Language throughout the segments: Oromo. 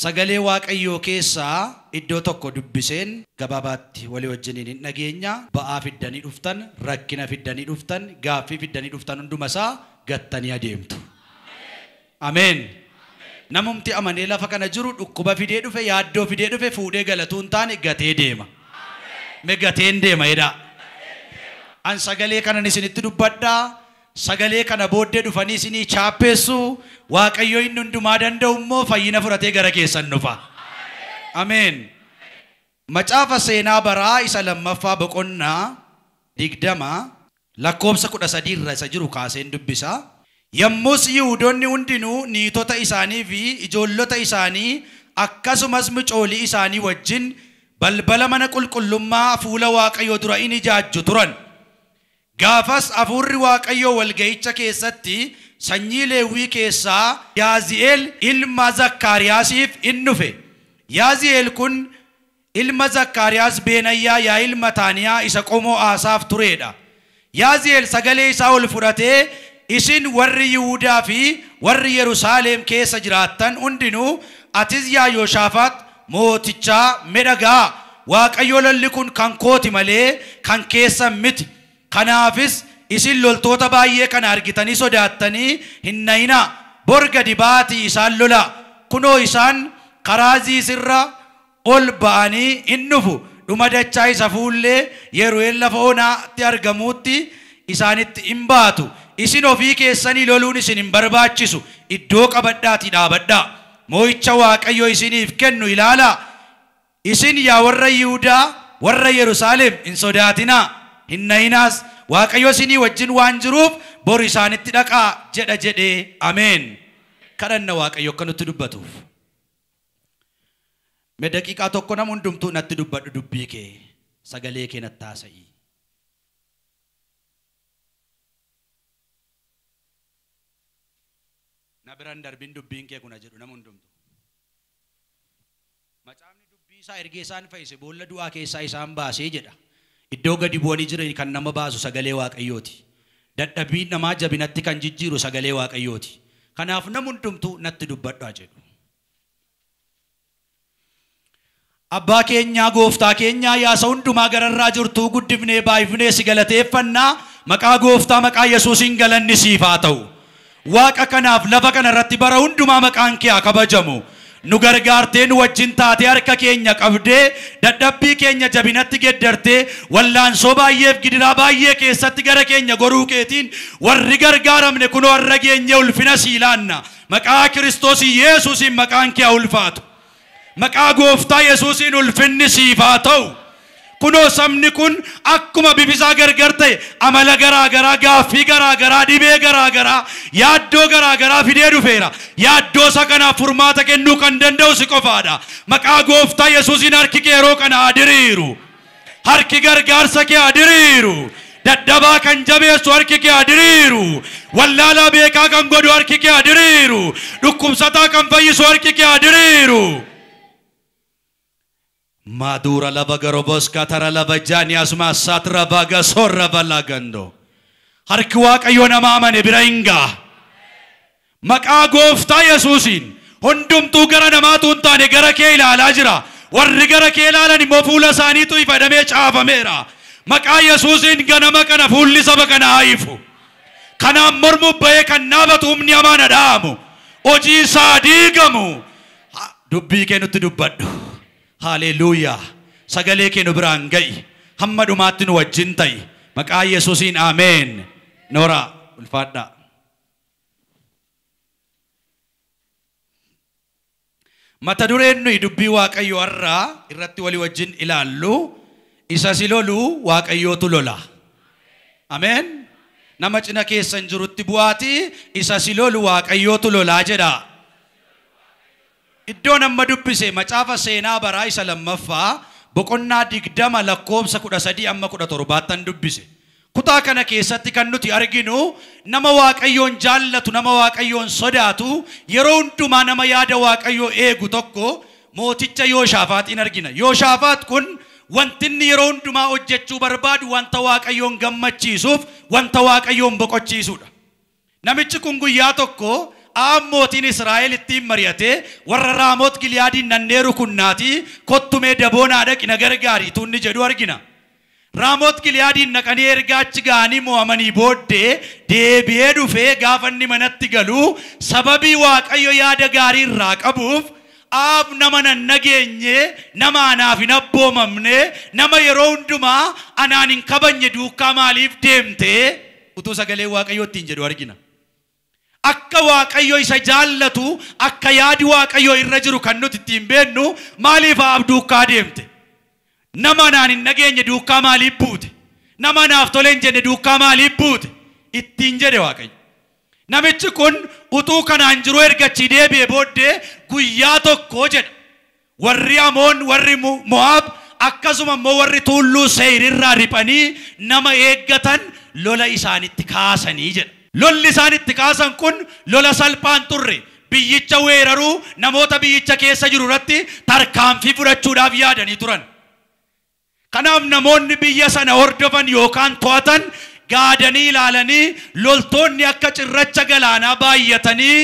Sagalee Waaqayyoo keessaa iddoo tokko dubbiseen gabaabaatti walii wajjiniin hin dhageenya. Ba'aa fiddanii dhuftan, rakkina fiddanii dhuftan, gaaffii fiddanii dhuftan hundumasaa gattanii adeemtu. Ameen. Namumti amanee lafa kana jiru dhukkuba fidee dhufe, yaaddoo fidee dhufe fuudhee galatuun taane gatee deema. Mee gateen deema jedhaa. An sagalee kanan isinitti dubbadhaa. Sagalee kana booddee dhufanii isinii chaappeessu. Waaqayyo inni hundumaa danda'u immoo fayyina fudhatee gara keessan dhufa. Ameen. Macaafa seenaa baraa isa lammaffaa boqonnaa 20 lakkoofsa 13 irra isa jiru kaaseen dubbisa. Yommus Yihuudoonni hundinuu niitota isaanii fi ijoollota isaanii akkasumas mucoolii isaanii wajjin balbala mana qulqullummaa fuula Waaqayyoo dura in ijaajju turan. Gaafas hafuurri Waaqayyoo walga'icha keessatti sanyii Leewwii keessaa Yaazi'eel ilma Zakkaariyaasiif in dhufe. Yaazi'eel kun ilma Zakkaariyaas Beenayyaa yaa ilma Taaniyaa isa qomoo Aasaaf turedha. Yaazi'eel sagalee isaa ol fudhatee isin warri Yihuudaa fi warri Yerusaalem keessa jiraattan hundinuu atis yaa Yooshaafaax mootichaa mee Waaqayyo lolli kun kan kooti malee kan keessan miti. Kanaafis isin loltoota baay'ee kana argitanii sodaattanii hin na'inaa. Bor gadi baatii isaan lolaa. Kunoo isaan karaa Ziisirra ol ba'anii in dhufu. Dhuma dachaa isa fuullee Yeru'eel lafa onaatti argamuutti isaanitti in baatu. Isin ofii keessanii loluun isin hin barbaachisu. Iddoo qabadhaatii dhaabadhaa. Moo'icha Waaqayyo isiniif kennu ilaalaa. Isin yaa warra Yihuudaa, warra Yerusaalem hin sodaatinaa. Hin na'inaas. Waaqayyo isinii wajjin waan jiruuf bor isaanitti dhaqaa jedha jedhee. Ameen. Kadhanna Waaqayyo akka nutti dubbatuuf. Mee daqiiqaa tokko nama hundumtuu natti dubbadhu dubbii kee sagalee kee natti haasa'i. Na biraan darbin dubbiin kee kuna jedhu nama hundumtu. Macaafni dubbii isaa ergee isaan fayyise boolla du'aa keessaa isaan baasee jedha. Iddoo gadi bu'anii jiran kan nama baasu sagalee Waaqayyooti. Dadhabbii namaa jabinatti kan jijjiiru sagalee Waaqayyooti. Kanaaf nama hundumtuu natti dubbadhu jedhu. Abbaa keenyaa gooftaa keenyaa yaasa hundumaa gararraa jirtuu guddifnee baay'ifnee si galateeffannaa maqaa gooftaa maqaa Yesuusiin galanni siif haa ta'u. Waaqa kanaaf lafa kana irratti bara hundumaa maqaan kee haa kabajamu. Nu gargaartee nu wajjin taatee harka keenya qabdee dadhabbii keenya jabinatti geddartee wallaansoo baay'eef gidiraa baay'ee keessatti gara keenya goruu keetiin warri gargaaramne kunoo har'a geenye ulfina sii laanna. Maqaa Kiristoos Yesuusiin maqaan kee haa ulfaatu. Maqaa gooftaa Yesuusiin ulfinni siif haa ta'u. Kunoo sabni kun akkuma bifisaa gargar ta'e amala garaa garaa, gaaffii garaa garaa, dhibee garaa garaa, yaaddoo garaa garaa fidee dhufeera. Yaaddoo isa kanaaf furmaata kennuu kan danda'u si qofaadha. Maqaa gooftaa Yesuusiin harki kee yeroo kana haa diriiru. Harki gargaarsa kee haa diriiru. Dadhabaa kan jabeessu harki kee haa diriiru. Wallaalaa beekaa kan godhu harki kee haa diriiru. Dhukkubsataa kan fayyisu harki kee haa diriiru. Madura lava garoboska tara lava janias masatra vaga sorra valagando. Harki Waaqayyo nama amane bira hin ga'a. Maqaa gooftaa Yesuusiin hundumtuu gara namaatu hin taane gara kee ilaalaa jira. Warri gara kee ilaalan immoo fuula isaaniitu ifadhamee caafameera. Maqaa Yesuusiin ganama kana fuulli saba kana haa ifu. Kanaan mormuuf ba'ee kan dhaabatu humni hamaan haa dha'amu. Hojii isaa diigamu. Dubbii kee nutti dubbadhu. Haleluuyaa. Sagalee kee nu biraan ga'i. Hamma dhumaatti nu wajjin ta'i. Maqaa Yesuusiin ameen. Noora ulfaadhaa. Mata dureen nuyi dubbii Waaqayyoo har'aa irratti walii wajjin ilaallu isa si lolu Waaqayyootu lola. Ameen. Nama cina keessan jirutti bu'aatii isa si lolu Waaqayyootu lolaa jedha. Iddoon amma dubbise macaafa seenaa baraa isa lammaffaa boqonnaa 20 lakkoofsa 13 amma 17 dubbise. Kutaa kana keessatti kan nuti arginu nama Waaqayyoon jaallatu, nama Waaqayyoon sodaatu, yeroo hundumaa nama yaada Waaqayyoo eegu tokko mooticha Yooshafaaxiin argina. Yooshafaat kun wanti inni yeroo hundumaa hojjechuu barbaadu wanta Waaqayyoon gammachiisuuf, wanta Waaqayyoon boqochiisuudha. Namichi kun guyyaa tokko Ahaab mootiin Israa'el ittiin mari'atee warra Raamoot Giliyaadiin nanneeru kunnaatii kottumee daboonaa dhaqi na gargaari tunni jedhu argina. Raamoot Giliyaadiin naqanii erga achi ga'anii mo'amanii booddee deebi'ee dhufee gaafa inni manatti galu sababii Waaqayyo yaada gaarii irraa qabuuf Ahaab nama nan nageenye, nama anaaf hin abboomamne, nama yeroo hundumaa anaan hin kabajne duukaa maaliif deemte utuu sagalee Waaqayyoo ittiin jedhu argina. Akka Waaqayyo isa jaallatu, akka yaadi Waaqayyoo irra jiru kan nuti ittiin beennu maaliif Ahaab duukaa deemte? Nama anaan hin nageenye duukaa maaliif buute? Nama anaaf tole hin jenne duukaa maaliif buute? Ittiin jedhe Waaqayyo. Namichi kun utuu kanaan jiru erga achi deebi'ee booddee guyyaa tokko jedha. Warri Amoon, warri Mo'aab akkasuma immoo warri tuulluu Seeyir irraa riphanii nama eeggatan lola isaanitti kaasanii jedha. Lolli isaanitti kaasan kun lola salphaan turre. Biyyicha weeraruu namoota biyyicha keessa jiru irratti tarkaanfii fudhachuudhaaf yaadanii turan. Kanaaf namoonni biyya sana hordofan yookaan to'atan gaadanii ilaalanii loltoonni akka cirracha galaanaa baay'atanii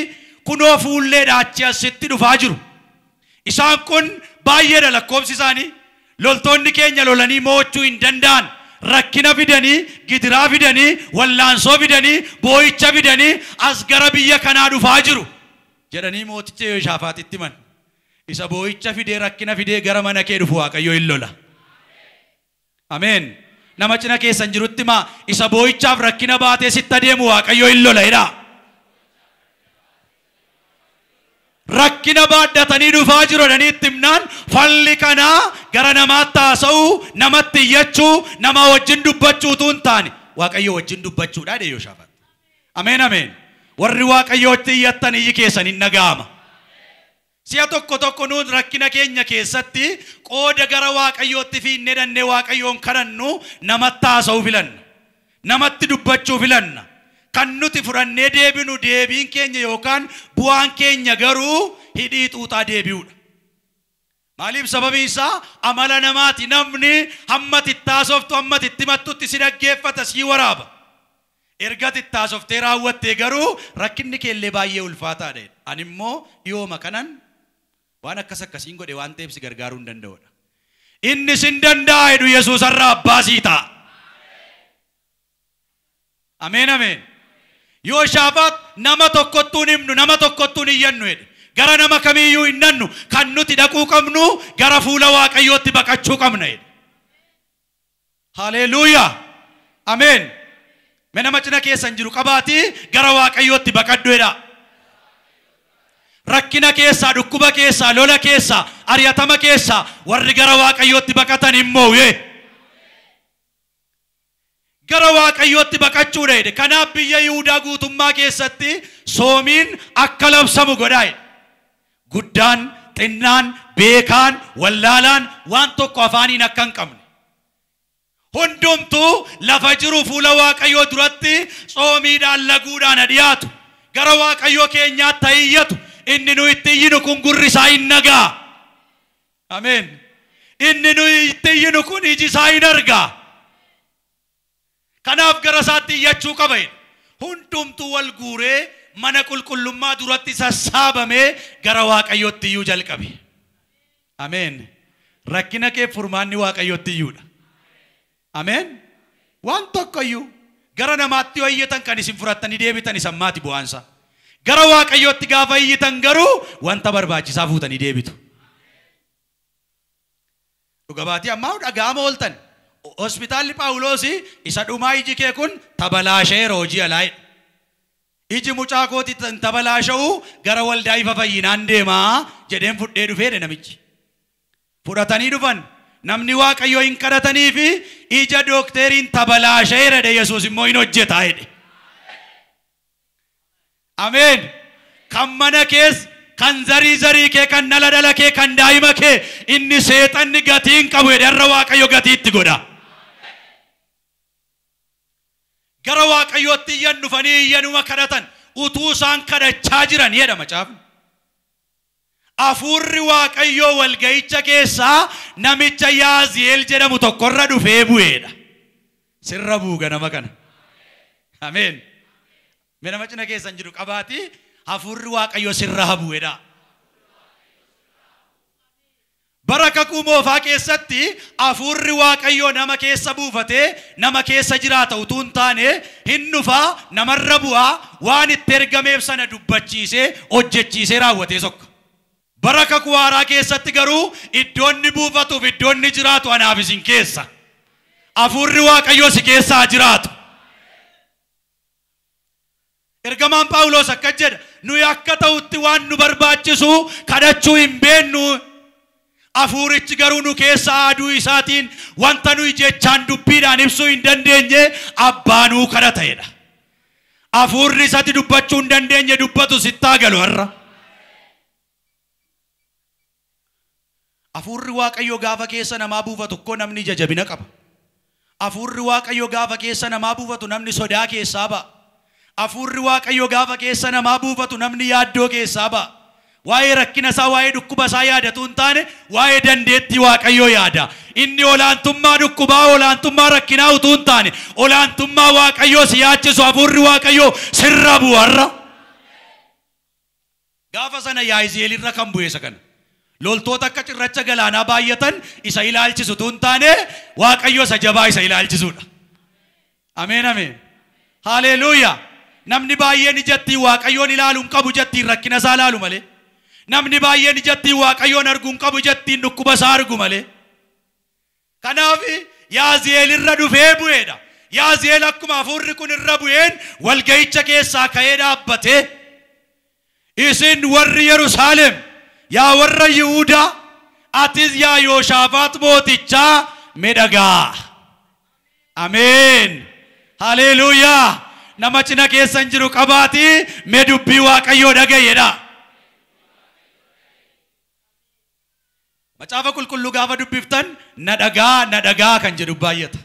kunoo fuulleedhaa achi asitti dhufaa jiru. Isaan kun baay'eedha lakkoofsi isaanii. Loltoonni keenya lolanii mo'achuu hin danda'an. Rakkina fidanii, gidiraa fidanii, wallaansoo fidanii, boo'icha fidanii as gara biyya kanaa dhufaa jiru jedhanii mooticha Yoshaafaatitti himan. Isa boo'icha fidee rakkina fidee gara mana kee dhufu Waaqayyo hin lola. Ameen. Nama cina keessan jirutti himaa, isa boo'ichaaf rakkina baatee sitti adeemu Waaqayyo hin lola jedhaa. Rakkina baadhatanii dhufaa jiru jedhanii itti himnaan falli kanaa gara namaatti haasa'uu, namatti iyyachuu, nama wajjin dubbachuu utuu hin taane Waaqayyo wajjin dubbachuudha jedhe Yoshaafaat. Ameen ameen. Warri Waaqayyootti iyyattan iyyi keessan hin dhaga'ama. Si'a tokko tokko nuun rakkina keenya keessatti qooda gara Waaqayyootti fiinnee dhannee Waaqayyoon kadhannu namatti haasa'uu filanna. Namatti dubbachuu filanna. Kan nuti fudhannee deebinu deebiin keenya yookaan bu'aan keenya garuu hidhii xuuxaa deebi'uudha. Maaliif sababiin isaa amala namaati. Namni hamma tittaasoftu hamma tittimattutti si dhaggeeffata, si waraaba. Erga tittaasoftee raawwattee garuu rakkinni keellee baay'ee ulfaataadha. Ani immoo dhiyooma kanan waan akkas akkasiin godhe waan ta'eef si gargaaruu hin danda'udha. Inni sin danda'a jedhu Yesuus irraa abbaa sii ta'a. Ameen ameen. Yoshaafaat nama tokkottuu hin himnu, nama tokkottuu hin iyyannu jedhe. Gara nama kamiiyyuu hin nannu, kan nuti dhaquu qabnu gara fuula Waaqayyootti baqachuu qabna jedhe. Haleluuyaa. Ameen. Mee nama cina keessan jiru qabaatii gara Waaqayyootti baqadhu jedha. Rakkina keessaa, dhukkuba keessaa, lola keessaa, ari'atama keessaa warri gara Waaqayyootti baqatan hin moo'e. Gara Waaqayyootti baqachuudha jedhe. Kanaaf biyya Yihudaa guutummaa keessatti soomiin akka labsamu godhaa jedhe. Guddaan, xinnaan, beekaan, wallaalaan waan tokko afaaniin akka hin qabne. Hundumtuu lafa jiru fuula Waaqayyoo duratti soomiidhaan laguudhaan dhiyaatu. Gara Waaqayyoo keenyaatti iyyatu. Inni nu itti iyyinu kun gurri isaa hin nagaa. Ameen. Inni nu itti iyyinu kun iji isaa hin argaa. Kanaaf gara isaatti iyyachuu qaba jedhe. Hundumtuu wal guuree mana qulqullummaa duratti sassaabamee gara Waaqayyootti iyyuu jalqabe. Ameen. Rakkina kee furmaanni Waaqayyootti iyyuudha. Ameen. Waan tokko iyyuu gara namaatti yoo iyyatan kan isin fudhattanii deebitan isan maati bu'aansa. Gara Waaqayyootti gaafa iyyitan garuu wanta barbaachisaa fuutanii deebitu. Dhuga baatii ammaa dhaga'ama ooltan. Hospitaalli Phaawulos isa dhumaa iji kee kun tabalaasheera hojii alaa. Iji mucaa kooti tabalaasha'u gara waldaa ifa fayyinaan deemaa jedheen fudhee dhufeedha namichi. Fudhatanii dhufan. Namni Waaqayyoo hin kadhatanii fi ija dookteriin tabalaasheera jedhe Yesuus immoo hin hojjetaa jedhe. Ameen. Kan mana kees, kan zarii zarii kee, kan dhala dhala kee, kan daa'ima kee inni seexanni gatii hin qabu jedhe har'a Waaqayyo gatii itti godha. Gara Waaqayyootti iyyan dhufanii iyyanuma kadhatan utuu isaan kadhachaa jiran jedha macaafni. Hafuurri Waaqayyoo walga'icha keessaa namicha Yaazi'eel jedhamu tokkorra dhufee bu'eedha. Sirra buuga nama kana. Ameen. Mee nama cina keessan jiru qabaatii Hafuurri Waaqayyoo sirra haa bu'edha. Bara kakuu moofaa keessatti hafuurri Waaqayyoo nama keessa buufatee nama keessa jiraata utuu hin taane hin dhufaa namarra bu'aa waan itti ergameef sana dubbachiisee hojjechiisee raawwatee sokka. Bara kakuu haaraa keessatti garuu iddoonni buufatuuf iddoonni jiraatu anaaf isin keessa. Hafuurri Waaqayyoo si keessaa jiraatu. Ergamaan Phaawulos akkas jedha, nuyi akka ta'utti waan nu barbaachisu kadhachuu hin beennu. Hafuurichi garuu nu keessa aduu isaatiin wanta nuyi jechaan dubbiidhaan ibsuu hin dandeenye abbaa nuu kadhata jedha. Hafuurri isatti dubbachuu hin dandeenye dubbatu sittaa galu har'a. Hafuurri Waaqayyoo gaafa keessa namaa buufatu koo namni ija jabina qaba. Hafuurri Waaqayyoo gaafa keessa namaa buufatu namni sodaa keessaa ba'a. Hafuurri Waaqayyoo gaafa keessa namaa buufatu namni yaaddoo keessaa ba'a. Waa'ee rakkina isaa, waa'ee dhukkuba isaa yaadatu hin taane waa'ee dandeettii Waaqayyoo yaada. Inni olaantummaa dhukkubaa, olaantummaa rakkinaa utuu hin taane olaantummaa Waaqayyoo si yaachisu hafuurri Waaqayyoo sirra bu'u har'a. Gaafa sana Yaa'izi'eel irra kan bu'e isa kana. Loltoota akka cirracha galaanaa baay'atan isa ilaalchisu utuu hin taane Waaqayyo isa jabaa isa ilaalchisuudha. Ameen ameen. Haleluuyaa. Namni baay'een ijattiin Waaqayyoon ilaaluu hin qabu ijattiin rakkina isaa ilaalu malee. Namni baay'een ijattiin Waaqayyoon arguu hin qabu ijattiin dhukkuba isaa argu malee. Kanaaf Yaazi'eel irra dhufee bu'eedha. Yaazi'eel akkuma hafuurri kun irra bu'een walga'icha keessaa ka'ee dhaabbatee isin warri Yerusaalem yaa warra Yihuudaa atis yaa Yooshaafaax mootichaa mee dhagaa. Ameen. Haleluuyaa. Nama cina keessan jiru qabaatii mee dubbii Waaqayyoo dhagayeedha. Macaafa qulqulluu gaafa dubbiftan na dhagaa na dhagaa kan jedhu baay'ata.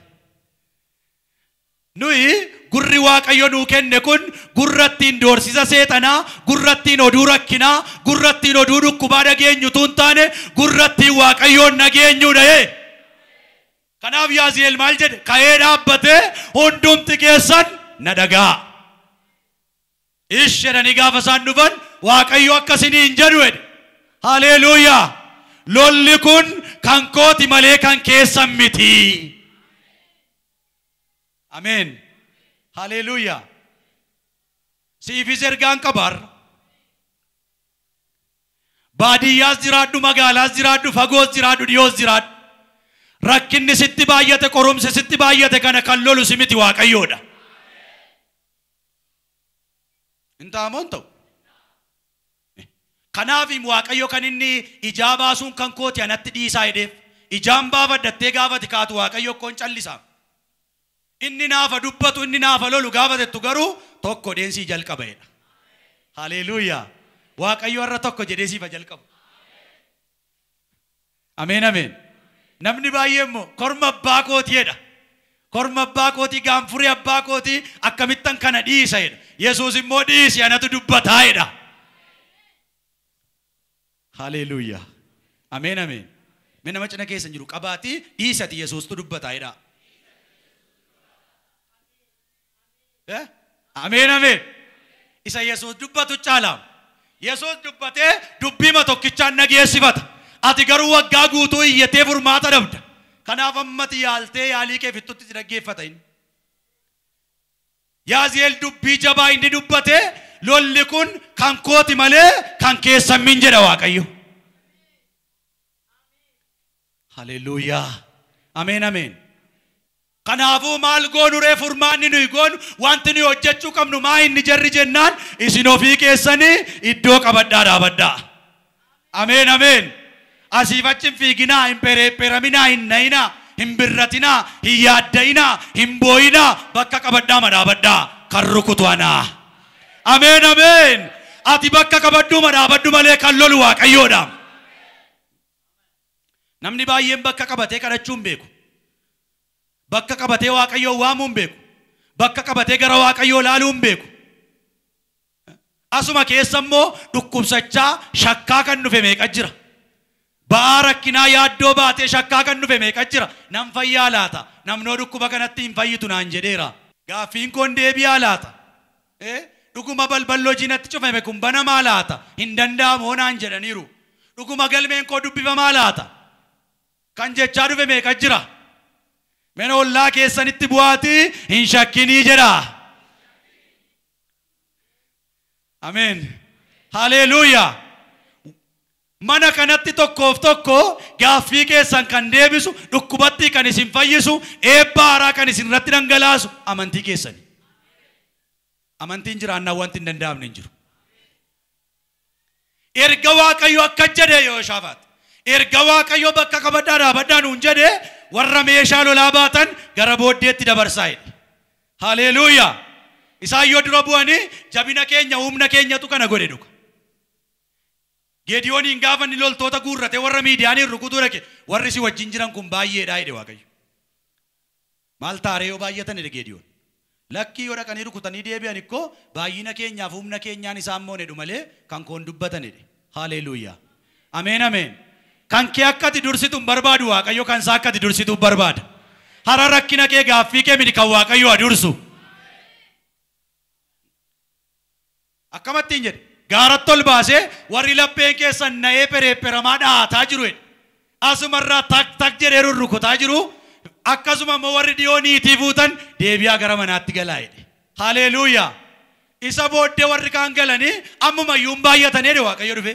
Nuyi gurri Waaqayyo nuu kenne kun gurrattiin doorsisa seexanaa, gurrattiin oduu rakkinaa, gurrattiin oduu dhukkubaa dhageenyu utuu hin taane gurrattiin Waaqayyoon dhageenyuudha. Kanaaf Yaazi'eel maal jedhe? Ka'ee dhaabbatee hundumti keessan na dhagaa. Ish jedhanii gaafa isaan dhufan Waaqayyo akkasinii hin jedhu jedhe. Haleluuyaa. Lolli kun kan kooti malee kan keessan miti. Ameen. Haleluuyaa. Siifis ergaan qabaar. Baadiyyaas jiraadhu, magaalaas jiraadhu, fagoos jiraadhu, dhiyoos jiraadhu. Rakkinni sitti baay'ate, qorumsi sitti baay'ate kana kan lolu si miti Waaqayyoodha. Hin ta'amoo hin ta'u? Kanaaf Waaqayyo kan inni ijaa baasuun kan kooti anatti dhiisaa jedheef. Ijaan baafadhattee gaafati kaatu Waaqayyo koon callisaa. Inni naafa dubbatu, inni naafa lolu gaafatettu garuu tokko deensii jalqaba jedha. Haleluuyaa. Waaqayyo har'a tokko jedhee siifa jalqabu. Ameen ameen. Namni baay'ee immoo korma abbaa kootii jedha. Korma abbaa kootii, gaanfurii abbaa kootii akkamittan kana dhiisa jedha. Yesuus immoo dhiisi anatu dubbataa jedha. Haleluuyaa. Ameen ameen. Mee nama cina keessan jiru qabaatii dhiisati Yesuustu dubbataa jedha. Ameen ameen. Isa Yesuus dubbatu caala. Yesuus dubbatee dubbiima tokkichaan dhageessifata. Ati garuu waggaa guutuu iyyatee furmaata dhabda. Kanaaf ammati yaaltee yaalii kee fixutti si dhaggeeffata inni. Yaazi'eel dubbii jabaa inni dubbate lolli kun kan kooti malee kan keessan min jedha Waaqayyo. Haleluuyaa. Ameen ameen. Kanaafuu maal goonu ree furmaanni nuyi goonu wanti nuyi hojjechuu qabnu maa inni jarri jennaan isin ofii keessanii iddoo qabadhaa dhaabadhaa. Ameen ameen. Asiif achi hin fiiginaa, hin pereepperaminaa, hin na'inaa, hin birratinaa, hin yaadda'inaa, hin boo'inaa, bakka qabadhaa madhaabadhaa kan rukutu anaa. Ameen ameen. Ati bakka qabadhuu madhaabadhu malee kan lolu Waaqayyoodha. Namni baay'een bakka qabatee kadhachuu hin beeku. Bakka qabatee Waaqayyoo waamuu hin beeku. Bakka qabatee gara Waaqayyoo ilaaluu hin beeku. Asuma keessa immoo dhukkubsachaa shakkaa kan dhufe meeqa jira? Ba'aa rakkinaa yaaddoo baatee shakkaa kan dhufe meeqa jira? Nam fayyaa laata? Namnoo dhukkuba kanatti hin fayyitu naan jedheera. Gaaffiin koon deebi'aa laata? Dhuguma balballi hojii natti cufame kun banamaa laata? Hin danda'amu hoonaan jedhaniiru. Dhuguma galmeen koo dubbifamaa laata? Kan jechaa dhufe meeqa jira? Mana ollaa keessanitti bu'aatii hin shakkinii jedha. Ameen. Haleluuyaa. Mana kanatti tokkoof tokko gaaffii keessan kan deebisu, dhukkubatti kan isin fayyisu, eebba haaraa kan isin irratti dhangalaasu amantii keessani. Amantiin jiraannaa wanti hin danda'amne hin jiru. Erga Waaqayyo akka jedhe Yooshaafat, erga Waaqayyo bakka qabadhaa dhaabadhaa nuun jedhe warra meeshaa lolaa baatan gara booddeetti dabarsaa jedhe. Haleluuyaa. Isaan yoo dura bu'anii jabina keenya humna keenyatu kana godhe dhuga. Geediyooniin gaafa inni loltoota guurrate warra Miidiyaaniin rukutuu dhaqe warri si wajjin jiran kun baay'eedha jedhe Waaqayyo. Maal taaree yoo baay'atan jedhe Geediyoon. Lakkii yoo dhaqanii rukutanii deebi'an ikkoo baay'ina keenyaaf humna keenyaan isaan moonedhu malee kan koon dubbatan jedhe. Haleluuyaa. Ameen ameen. Kan kee akka ati dursitu hin barbaadu Waaqayyo, kan isaa akka ati dursitu barbaada. Hara rakkina kee gaaffii kee miti kan Waaqayyo haa dursu. Akkamittiin jedhe? Gaaratti ol baasee warri lapheen keessan na'ee pereepperamaa dhaataa jiru jedhe. Asumarraa tak tak jedhee rurrukutaa jiru. Akkasuma immoo warri dhiyoo niitii fuutan deebi'aa gara manaatti galaa jedhe. Haleluuyaa. Isa booddee warri kaan galanii ammumayyuu hin baay'atan jedhe Waaqayyo dhufe.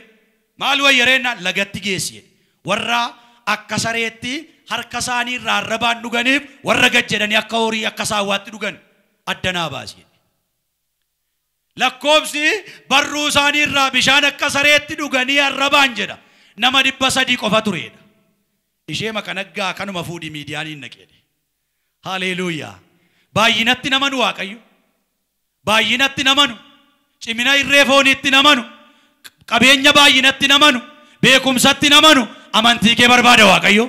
Maal wayyareenna lagatti geessi jedhe. Warra akka sareetti harka isaanii irraa arrabaan dhuganiif warra gad jedhanii akka horii akka saawwaatti dhugan addanaa baasi jedhe. Lakkoobsi barruu isaanii irraa bishaan akka sareetti dhuganii arrabaan jedha. Nama 300 qofa turedha. Ishee makanaggaa kanuma fuudhii Miidiyaaniin naqeedhe. Haleluuyaa. Baay'inatti namanu Waaqayyo. Baay'inatti namanu. Cimina irree fooniitti namanu. Qabeenya baay'inatti namanu. Beekumsatti namanu. Amantii kee barbaada Waaqayyo.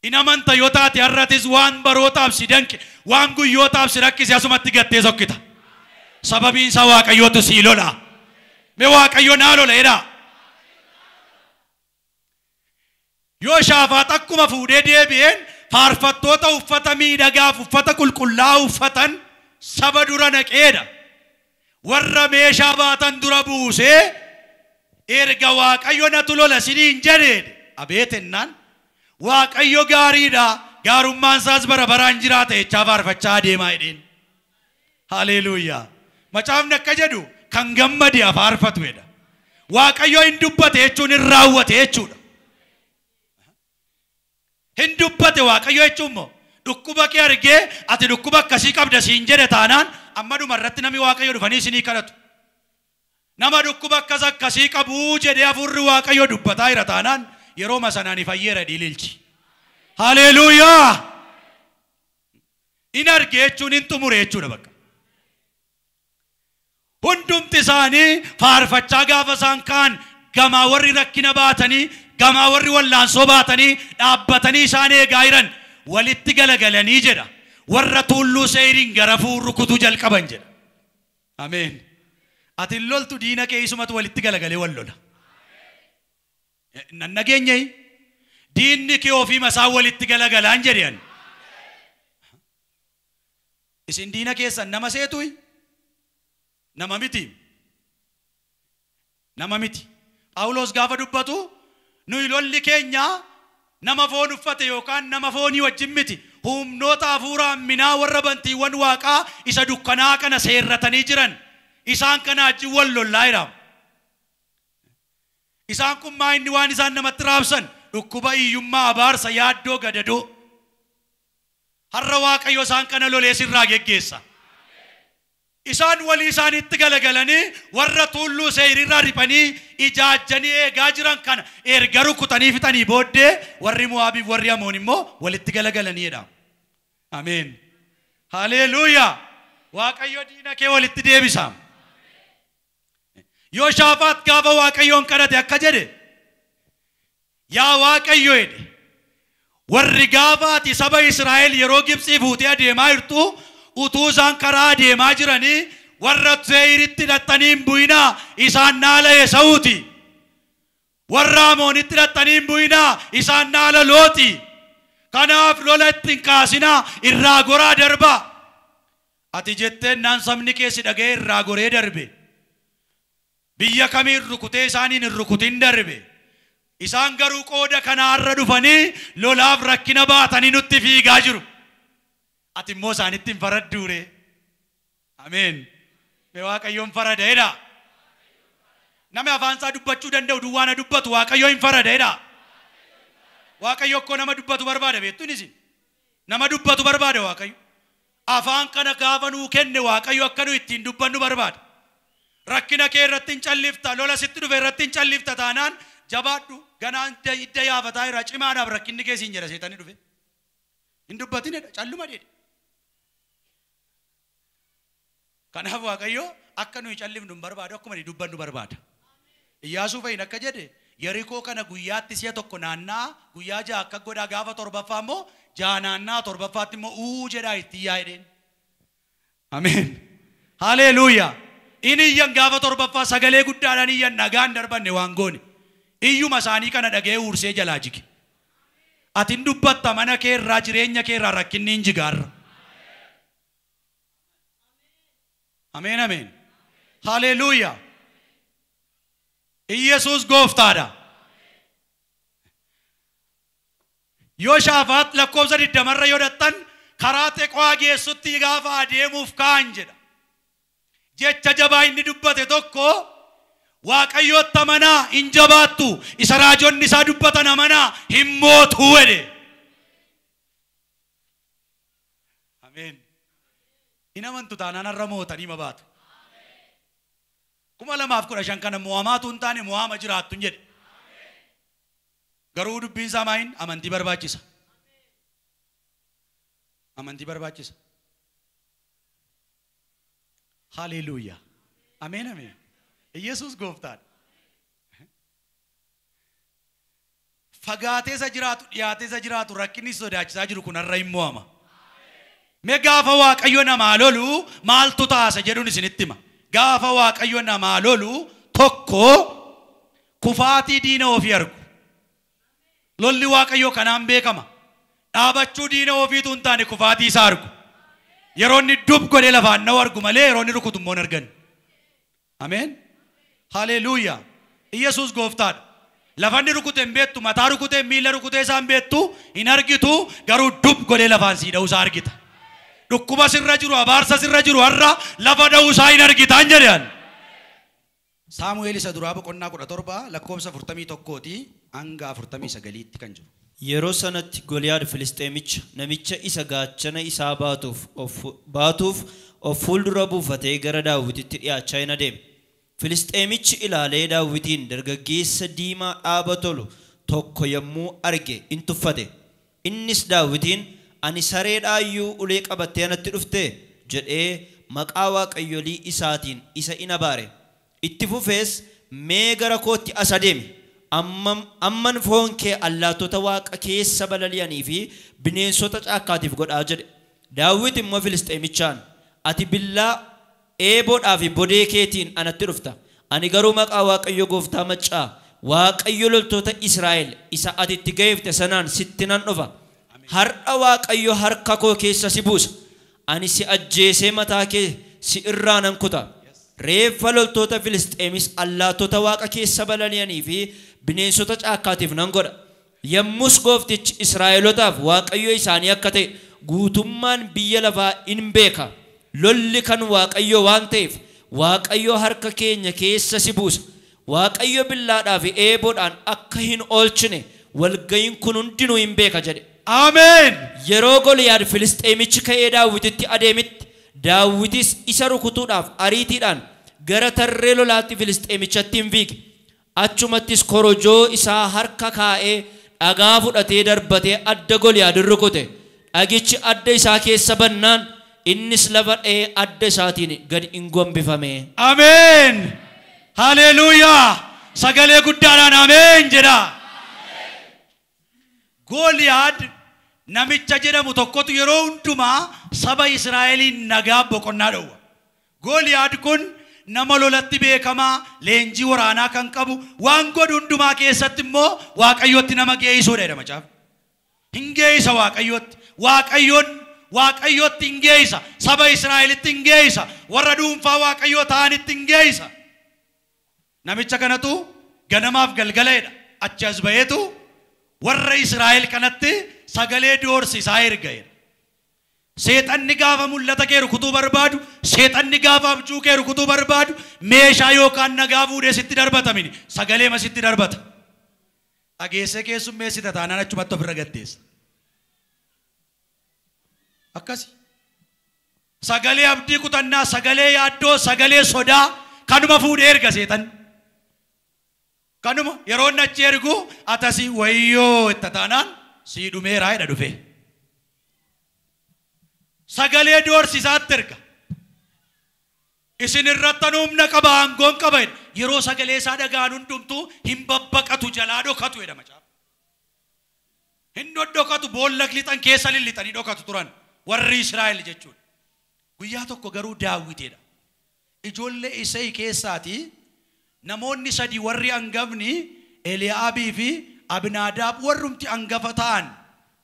In amanta yoo taate har'atis waan barootaaf si danqe, waan guyyootaaf si rakkise asumatti gattee sokkita. Sababiin isaa Waaqayyootu sii lola. Mee Waaqayyo naa lola jedhaa. Yooshaafaax akkuma fuudhee deebi'een faarfattoota uffata miidhagaaf uffata qulqullaa'aa uffatan saba dura naqeedha. Warra meeshaa baatan dura buusee erga Waaqayyo natu lola siniin jedheedha. Abeetennaan Waaqayyo gaariidha, gaarummaan isaas bara baraan jiraata jechaa faarfachaa adeemaa jedheen. Haleluuyaa. Macaafni akka jedhu kan gammade haa faarfatu jedha. Waaqayyo hin dubbate jechuun hin raawwate jechuudha. Hin dubbate Waaqayyo jechuun immoo dhukkuba kee argee ati dhukkuba akkasii qabda siin jedhe taanaan amma dhuma irratti namni Waaqayyo dhufanii isinii kadhatu. Nama dhukkuba akkas akkasii qabuu jedhee hafuurri Waaqayyo dubbataa jira taanaan yeroo sanaan fayyeera dhiililchi. Haleluuyaa. In arge jechuun hin xumure jechuudha bakka. Hundumti isaanii faarfachaa gaafa isaan kaan gamaa warri rakkina baatanii gamaa warri wallaansoo baatanii dhaabbatanii isaan eegaa jiran walitti galagalanii jedha. Warra tuulluu Seeyiriin gara rukutuu jalqaban jedha. Ameen. Ati loltu diina kee isumatu walitti galagalee wal lola. Nan nageenye diinni kee ofii masaa walitti galagalaan jedhan. Isin diina keessan nama seetuyi? Nama miti. Nama miti. Phaawulos gaafa dubbatu nuyi lolli keenya nama foon uffate yookaan nama foonii wajjin miti. Humnoota hafuura hamminaa warra bantiiwwan waaqaa isa dukkanaa kana seerratanii jiran isaan kana wajjin wal lollaa jedhama. Isaan kun maa inni waan isaan namatti raabsan dhukkuba hiyyummaa abaarsa yaaddoo gadadoo. Har'a Waaqayyo isaan kana lolee sirraa geggeessa. Isaan walii isaaniitti galagalanii warra tuulluu Seeyirirraa riphanii ijaajjanii eegaa jiran kana erga rukutanii fixanii booddee warri Mo'aabiif warri Amoon immoo walitti galagalaniidha. Ameen. Haleluuyaa. Waaqayyo diina kee walitti deebisa. Yooshaafaax gaafa Waaqayyoon kadhate akka jedhe yaa Waaqayyo jedhe warri gaafa ati saba Israa'el yeroo Gibxii fuutee adeemaa jirtu utuu isaan karaa adeemaa jiranii warra Seeyiritti hidhattanii hin bu'inaa isaan naala Esaawuti. Warra Amoonitti hidhattanii hin bu'inaa isaan naala Looxi. Kanaaf lola itti hin kaasinaa irraa goraa darbaa. Ati jetteen naan sabni kee si dhaga'ee irraa goree darbe. Biyya kamiin rukutee isaaniin hin rukutin darbe. Isaan garuu qooda kanaarra dhufanii lolaaf rakkina baatanii nutti fiigaa jiru. Ati immoo isaanitti hin faradduure. Ameen. Mee Waaqayyoon farada jedha. Namni afaan isaa dubbachuu danda'u duwwaana dubbatu Waaqayyo hin farada jedha. Waaqayyo akkoo nama dubbatu barbaada beektuun isin. Nama dubbatu barbaada Waaqayyo. Afaan kana gaafa nuu kenne Waaqayyo akka nu ittiin dubbannu barbaada. Rakkina kee irratti hin callifta, lola sitti dhufe irratti hin callifta taanaan jabaadhu ganaan hidda yaafataa jira cimaadhaaf rakkinni kee siin jedha seetanii dhufe. Hin dubbatinidha calluma dheedhe. Kanaaf Waaqayyo akka nuyi callifnu hin barbaadu akkuma nuyi dubbannu barbaada. Iyyaasuu fa'iin akka jedhe Yerikoo kana guyyaatti si'a tokko naannaa guyyaa ja'a akka godhaa gaafa torbaffaa immoo ja'a naannaa torbaffaatti immoo uu jedhaa itti iyyaa jedheen. Ameen. Haleluuyaa. Inni iyyan gaafa torbaffaa sagalee guddaadhaan iyyan nagaan darbanne waan goone. Iyyuma isaanii kana dhaga'ee huursee jalaa jige. Ati hin dubbatta mana kee irraa jireenya kee irraa rakkinni hin jigaarra. Ameen ameen. Haleluuyaa. Iyesuus gooftaadha. Yoshaafaat lakkoofsa 20 yoo dhattan karaa Teqo'aa geessutti gaafa adeemuuf ka'an jedha. Jecha jabaa inni dubbate tokko Waaqayyootti amanaa hin jabaattu isa raajonni isaa dubbatan amanaa hin mootu jedhe. Ameen. Hin amantu taanaan har'a mootanii ma baatu. 2015 kana mo'amaatu hin taane mo'ama jiraattu hin jedhe. Garuu dubbiin isaa maayin amantii barbaachisa. Amantii barbaachisa. Haleluuyaa. Ameen ameen. Iyesuus gooftaadha. Fagaatee isa jiraatu dhiyaatee isa jiraatu rakkinni sodaachisaa jiru kun har'a hin mo'ama. Mee gaafa Waaqayyo namaa lolu maaltu taasa jedhuun isinitti hima. Gaafa Waaqayyo namaa lolu tokko kufaatii diina ofii argu. Lolli Waaqayyoo kanaan beekama. Dhaabachuu diina ofiitu hin taane kufaatii isaa argu. Yeroo inni dub godhee lafaan na'u argu malee yeroo inni rukutu immoo hin argan. Ameen. Haleluuyaa. Iyesuus gooftaadha. Lafa inni rukute hin beektu, mataa rukute, miila rukute isaa hin beektu, hin argitu, garuu dub godhee lafaan sii dha'uu isaa argita. Dhukkuba sirra jiru, abaarsa sirra jiru har'a lafa dha'uu isaa hin argitaan jedhan. Saamu'eel isa duraa boqonnaa 17 lakkoofsa 41 hanga 49tti kan jiru. Yeroo sanatti Goliyaad Filisxeemicha namicha isa gaachana isaa baatuuf of fuuldura buufatee gara Daawititti dhiyaachaa hin adeeme. Filisxeemichi ilaalee Daawitiin dargaggeessa diimaa dhaaba tolu tokko yommuu arge in tuffate. Innis Daawitiin ani sareedhaayyuu ulee qabattee anatti dhufte jedhee maqaa waaqayyolii isaatiin isa in abaare. Itti fufees mee gara kootti as adeemi. Amman foon kee allaattota waaqa keessa balali'anii fi bineensota caakkaatiif godhaa jedhe. Daawit immoo Filisxeemichaan ati billaa eeboodhaa fi bodee keetiin anatti dhufta. Ani garuu maqaa Waaqayyo gooftaa maccaa Waaqayyo loltoota Israa'el isa ati itti ga'eefte sanaan sitti nan dhufa. Har'a Waaqayyo harka koo keessa si buusa. Ani si ajjeesee mataa kee si irraa nan kuta. Reeffa loltoota Filisxeemis allaattota waaqa keessa balali'anii fi bineensota caakkaatiif nan godha. Yommus gooftichi Israa'elotaaf Waaqayyo isaanii akka ta'e guutummaan biyya lafaa in beeka. Lolli kan Waaqayyo waan ta'eef Waaqayyo harka keenya keessa si buusa. Waaqayyo billaadhaa fi eeboodhaan akka hin oolchine walga'iin kun hundinuu hin beeka jedhe. Ameen. Yeroo Goliyaad Filisxeemichi ka'ee Daawititti adeemitti Daawitis isa rukutuudhaaf ariitiidhaan gara tarree lolaatti Filisxeemichatti hin fiige. Achumattis korojoo isaa harka kaa'ee dhagaa fudhatee darbatee adda Goliyaad rukute. Dhagichi adda isaa keessa bannaan innis lafa dha'ee adda isaatiin gad hin gombifame. Ameen. Haleluuyaa. Sagalee guddaadhaan ameen jedha. Goliyaad namicha jedhamu tokkotu yeroo hundumaa saba Israa'eliin nagaa boqonnaa dhowwa. Goliyaad kun nama lolatti beekamaa, leenjii waraanaa kan qabu, waan godhu hundumaa keessatti immoo Waaqayyotti nama geessisuudha jedha macaafni. Hin geessa Waaqayyotti. Waaqayyoon Waaqayyootti hin geessa, saba Israa'elitti hin geessa, warra dhuunfaa Waaqayyoo ta'anitti hin geessa. Namicha kanatu ganamaaf galgaleedha. Achi as ba'eetu warra Israa'el kanatti sagalee doorsisaa erga. Seexanni gaafa mul'ata kee rukutuu barbaadu, seexanni gaafa abjuu kee rukutuu barbaadu, meeshaa yookaan nagaa fuudhee sitti darbatamini, sagalee ma sitti darbata. Dhageessee keessummeessita taanaan achumatti ofirra gatteessa. Akkasi. Sagalee abdii kutannaa, sagalee yaaddoo, sagalee sodaa kanuma fuudhee erga seexanni. Kanuma yeroo inni achi ergu atasii wayyoo itti taanaan sii dhumeeraa jedha dhufe. Sagalee doorsisaatti erga. Isin irratti humna qaba, aangoon qaba jedha. Yeroo sagalee isaa dhaga'an hundumtuu hin babbaqatu, jalaa dhokatu jedha macaafa. Hin dhodhokatu, boolla lixan keessa lillixanii dhokatu turan warri Israa'el jechuudha. Guyyaa tokko garuu Daawitidha. Ijoollee Isee keessaatii namoonni sadi warri hangafni Eli'aabii fi Abinaadaab warrumti hangafa ta'an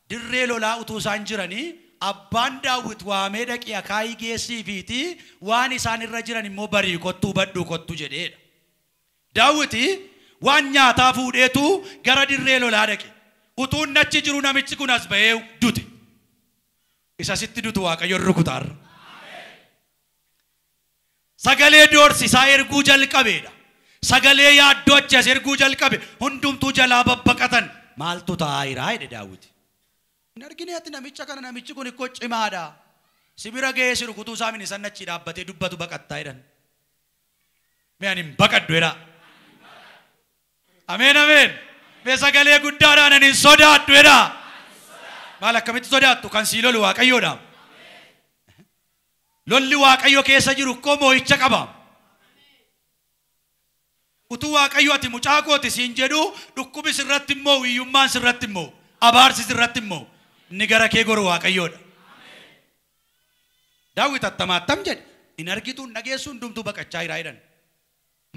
dirree lolaa utuu isaan jiranii abbaan Daawit waamee dhaqii akaayii geessiifiitii waan isaan irra jiran immoo barii kottuu badhuu kottu jedheedha. Daawiti waan nyaataa fuudheetu gara dirree lolaa dhaqe. Utuu inni achi jiru namichi kun as ba'ee dute. Isa sitti dutu Waaqayyoon rukutaarra. Sagalee doorsisaa erguu jalqabeedha. Sagalee yaaddoo achi as erguu jalqabe. Hundumtuu jalaa babbaqatan. Maaltu ta'aa jiraa jedhe Daawiti. Hin argine ati namicha kana, namichi kun ikkoo cimaadha. Sibira ga'ee si rukutuu isaa mini san achi dhaabbatee dubbatu baqattaa jedhan. Mee ani hin baqadhu jedhaa. Ameen ameen. Mee sagalee guddaadhaan ani hin sodaadhu jedhaa. Maal akkamitti sodaattu? Kan sii lolu Waaqayyoodha. Lolli Waaqayyo keessa jiru ikkoo moo'icha qaba. Utuu Waaqayyo ati mucaa kooti siin jedhu dhukkubi sirratti immoo, hiyyummaan sirratti immoo, abaarsi sirratti immoo, inni gara kee goru Waaqayyoodha. Daawit attamaattam jedhe hin argitu hin dhageessu hundumtuu baqachaa jira jedhan.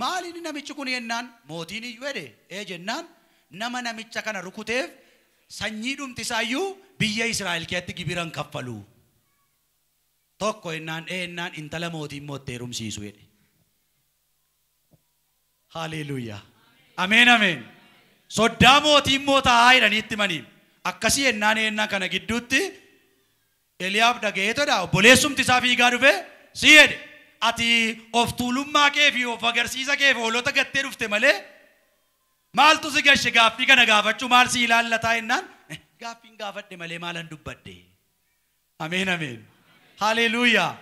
Maali inni namichi kun jennaan mootiin iyyuu jedhe ee jennaan nama namicha kana rukuteef sanyii dhumti isaayyuu biyya Israa'el keessatti gibira hin kaffalu. Tokko jennaan ee jennaan intala mootii immoo itti heerumsiisu jedhe. Haleluuyaa. Ameen ameen. Soddaa mootii immoo taa'aa jedhanii itti himanii. Akkasii jennaan jennaan kana gidduutti Eliyaab dhaga'eetodha. Obboleessumti isaa fiigaa dhufe si jedhe. Ati of tuulummaa kee fi of agarsiisa kee fi hoolota gattee dhufte malee maaltu si gashe gaaffii kana gaafachuu maal si ilaallataa jennaan gaaffiin gaafadhe malee maalan dubbadhe. Ameen ameen. Haleluuyaa.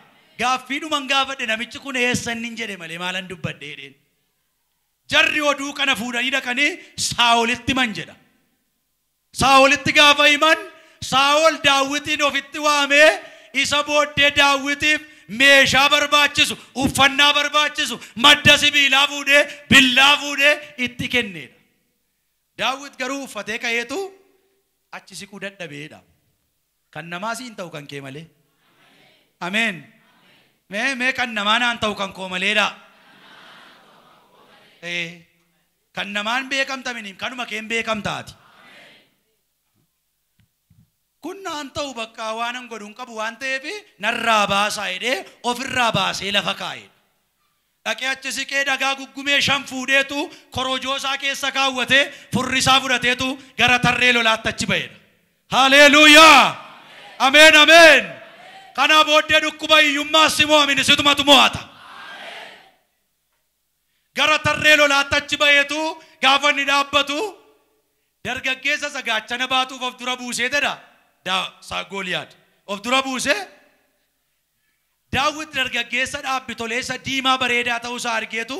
Gaaffiidhuman gaafadhe namichi kun eessa inni jedhe malee maalan dubbadhe jedheen. Jarri oduu kana fuudhanii dhaqanii Saa'olitti himan jedha. Saa'olitti gaafa himan Saa'ol Daawitiin ofitti waamee isa booddee Daawitiif meeshaa barbaachisu, uffannaa barbaachisu, madda sibiilaa fuudhee, billaa fuudhee itti kenneedha. Daawit garuu uffatee ka'eetu achi siquu dadhabeedha. Kan namaa siin ta'u kan kee malee. Ameen. Mee mee kan namaa naan ta'u kan koo maleedha. Kan namaan beekamtaminiin kanuma keen beekamtaati. Kun naan ta'u bakka waan an godhu hin qabu waan ta'eef narraa baasaa jedhee ofirraa baasee lafa kaa'edha. Dhaqee achi siqee dhagaa guggumee 5 fuudheetu korojoo isaa keessa kaawwatee furri isaa fudhateetu gara tarree lolaatti achi ba'edha. Haleluuyaa! Ameen ameen! Kana booddee dhukkuba hiyyummaa si mo'amini situmatu mo'ata. Gara tarree lolaatti achi ba'eetu gaafa inni dhaabbatu dargaggeessa isa gaachana baatuuf of dura buusee jedha. Gooliyaad of dura buusee Daawit dargaggeessa dhaabbi toleessa diimaa bareedaa ta'uusaa argeetu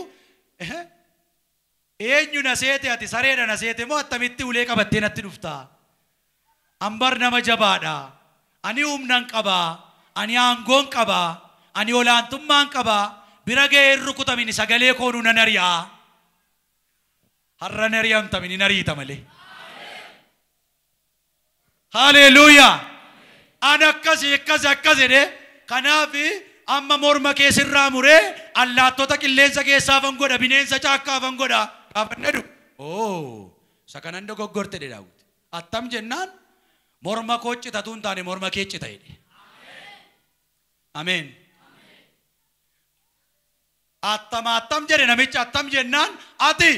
eenyu na seete ati sareedha na seete moo attamitti ulee qabattee natti dhuftaa? Ambar nama jabaadha. Ani humnan qabaa. Ani aangoon qabaa. Ani olaantummaan qabaa. Bira ga'ee hin rukutamini sagalee koonuu nan ari'aa. Har'a nari'amtamini nariita malee. Haleluuyaa. Ani akkasii akkas akkas jedhee kanaaf amma morma kee sirraa muree allaattota qilleensa keessaa fan godha bineensa caakkaa fan godha gaafa jedhu oo isa kanan dogoggorte jedhe Daawit. Attam jennaan morma koo citatu hin taane morma kee cita jedhe. Ameen. Attam attam jedhe namichi attam jennaan ati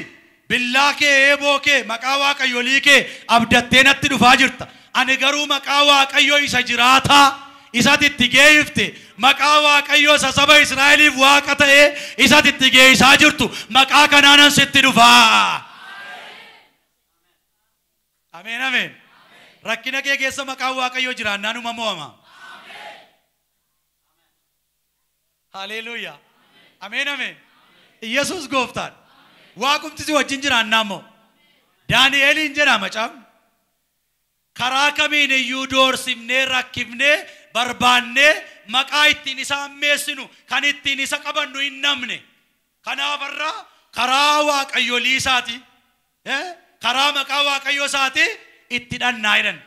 billaa kee eeboo kee maqaa waaqayyolii kee abdattee natti dhufaa jirta. Ani garuu maqaa waaqayyoo isa jiraataa isatti itti geeffte maqaa waaqayyoo isa saba Israa'eliif waaqa ta'e isatti itti geessaa jirtu maqaa kanaanan sitti dhufaa. Ameen ameen. Rakkina kee keessa maqaan waaqayyoo jiraannaan uma mo'ama. Haleluuyaa. Ameen ameen. Yesuus gooftaan. Waaqumti si wajjin jiraannaan moo. Daani'eliin jedha macaafni. Karaa kamiin iyyuu doorsifnee rakkifnee barbaannee maqaa ittiin isa ammeessinu kan ittiin isa qabannu hin namne. Kanaaf irraa karaa waaqayyolii isaati. Karaa maqaa waaqayyoo isaati itti dhannaa jedhan.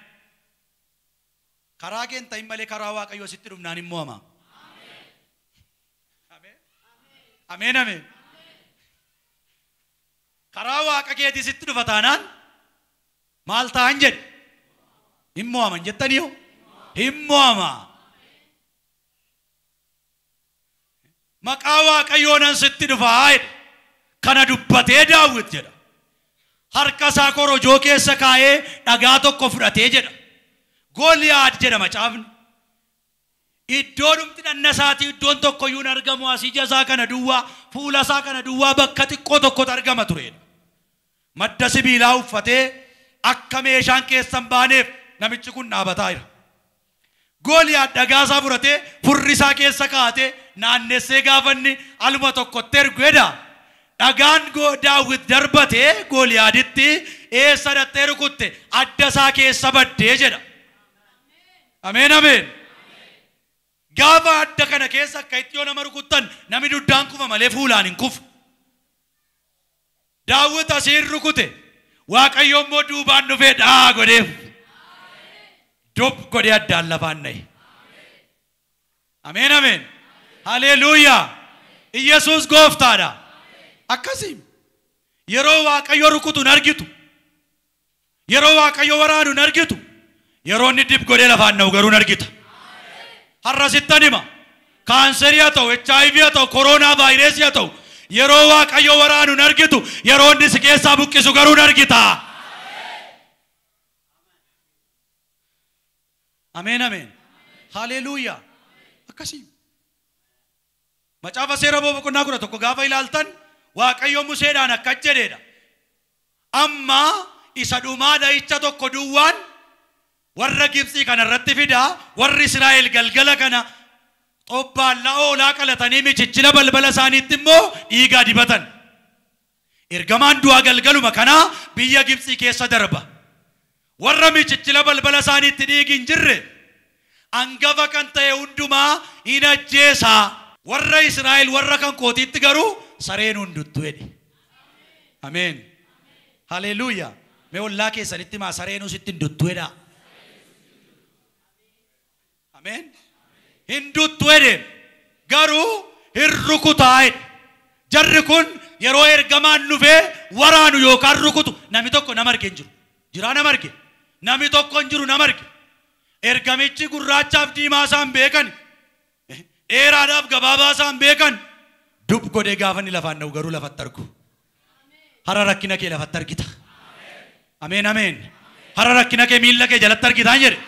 Karaa kee hin ta'in malee karaa waaqayyoo sitti dhufnaan hin mo'ama. Ameen ameen. Karaa waaqa keetii sitti dhufa taanaan maal ta'an jedhe? Hin mo'aman jettaniyo? Hin mo'ama. Maqaa waaqayyoo nan sitti dhufaa jedhe. Kana dubbatee Daawit jedha. Harka isaa korojoo keessa kaa'ee dhagaa tokko fudhatee jedha. Goliyaad jedha macaafni. Iddoo dhumti dhanna isaatii iddoon tokko iyyuu hin argamu asii ija isaa kana duwwaa fuula isaa kana duwwaa bakka xiqqoo tokkotu argama turedha. Madda sibiilaa uffatee akka meeshaan keessa hin baaneef namichi kun dhaabataa jira. Goliyaad dhagaa isaa fudhatee furri isaa keessa kaa'atee naannessee gaafanni aluma tokkotti ergu jedha. Dhagaan Daawit darbatee Goliyaaditti eessa dhattee rukutte adda isaa keessa baddee jedha. Ameen ameen. Gaafa adda kana keessa akka itti yoo nama rukuttan namni duddaan kufa malee fuulaan hin kufu. Daawit asiin rukute Waaqayyo immoo duubaan dhufee dhaa godheef. Dub godhee addaan lafaan na'e. Ameen ameen. Haleluuyaa. Iyyasuus gooftaadha. Akkasii yeroo Waaqayyo rukutu hin argitu. Yeroo Waaqayyo waraanu hin argitu. Yeroo inni dib godhee lafaan na'u garuu hin argita. Har'a sittan hima. Kaanserii haa ta'u, HIV haa ta'u, koronaa vaayirasii haa ta'u, yeroo Waaqayyo waraanu hin argitu, yeroo inni si keessaa buqqisu garuu hin argita. Ameen ameen. Haleluuyaa. Akkasii. Macaafa seera boqonnaa 11 gaafa ilaaltan Waaqayyo Museedhaan akkas jedheedha. Amma isa dhumaa dha'icha tokko duwwaan warra Gibxii kana irratti fidaa warri Israa'el galgala kana xobbaallaa oolaa qalatanii michichila balbala isaaniitti immoo dhiigaa dibatan. Ergamaan du'aa galgaluma kanaa biyya Gibxii keessa darba. Warra michichila balbala isaaniitti dhiigi hin jirre hangafa kan ta'e hundumaa hin ajjeesaa. Warra Israa'el warra kan kootiitti garuu sareen hunduttu jedhe. Ameen. Haleluuyaa. Mee ollaa keessanitti maa sareenuu sitti hin duttu jedhaa. Ameen. Hin duttu jedhe garuu hin rukutaa jedhe. Jarri kun yeroo ergamaan dhufee waraanu yookaan rukutu namni tokko nama arge hin jiru. Jiraa nama arge. Namni tokko hin jiru nama arge. Ergamichi gurraachaaf diimaa isaan beekan. Dheeraadhaaf gabaabaa isaan beekan. Dub godhee gaafa inni lafaan dha'u garuu lafatti argu. Hara rakkina kee lafatti argita. Ameen ameen. Hara rakkina kee miilla kee jalatti argitaan jedhe.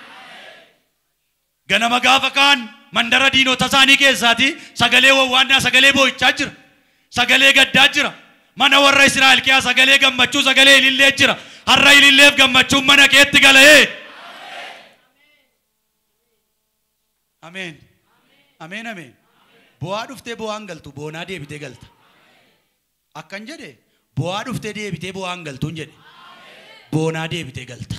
Ganama gaafa kaan mandara diinota isaanii keessaati sagalee wawwaannaa sagalee boo'ichaa jira. Sagalee gaddaa jira. Mana warra Israa'el keessaa sagalee gammachuu sagalee ilillee jira. Har'a ililleef gammachuun mana keetti gala'ee. Ameen. Ameen ameen. Bu'aa dhuftee bu'aan galtu boonaa deebitee galta. Akkan jedhe bu'aa dhuftee deebitee bu'aan galtuun jedhe. Boonaa deebitee galta.